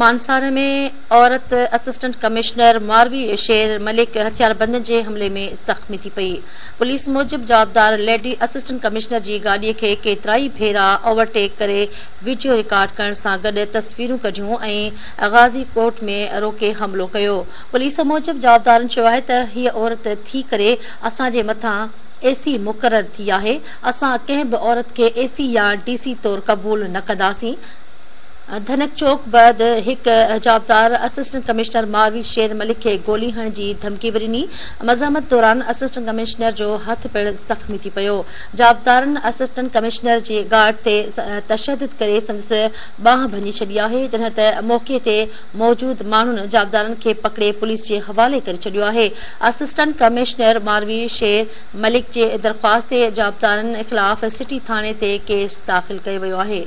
مانسهره ۾ عورت assistant commissioner Marvi شير ملڪ هٿياربندن جي حملي ۾ زخمي ٿي پئي. پوليس موجب جوابدار ليڊي اسسٽنٽ ڪمشنر جي گاڏي کي ڪيترائي ڀيرا اوورٽيڪ ڪري وڊيو رڪارڊ ڪرڻ سان گڏ تصويرون ڪڍيون ۽ غازي ڪوٽ ۾ روڪي حملو ڪيو. پوليس موجب جوابدارن چيو آهي ته هيء عورت ٿي ڪري اسان جي مٿان اي سي مقرر ٿي آهي، اسان ڪنهن به عورت کي اي سي يا ڊي سي طور قبول نه ڪنداسين. ڌنڪ چوڪ بعد هڪ جوابدار اسسٽنٽ ڪمشنر ماروي شير ملڪ کي گولي هڻڻ جي ڌمڪي به ڏني. مزاحمت دوران اسسٽنٽ ڪمشنر جو هٿ پڻ زخمي ٿي پيو. جوابدارن اسسٽنٽ ڪمشنر جي گارڊ تي تشدد ڪري سندس ٻانهن ڀڃي ڇڏي آهي، جڏهن ته موقعي تي موجود ماڻهن جوابدارن کي پڪڙي پوليس جي حوالي ڪري ڇڏيو آهي. اسسٽنٽ ڪمشنر ماروي شير ملڪ جي درخواست تي جوابدارن خلاف سٽي ٿاڻي تي ڪيس داخل ڪيو ويو آهي.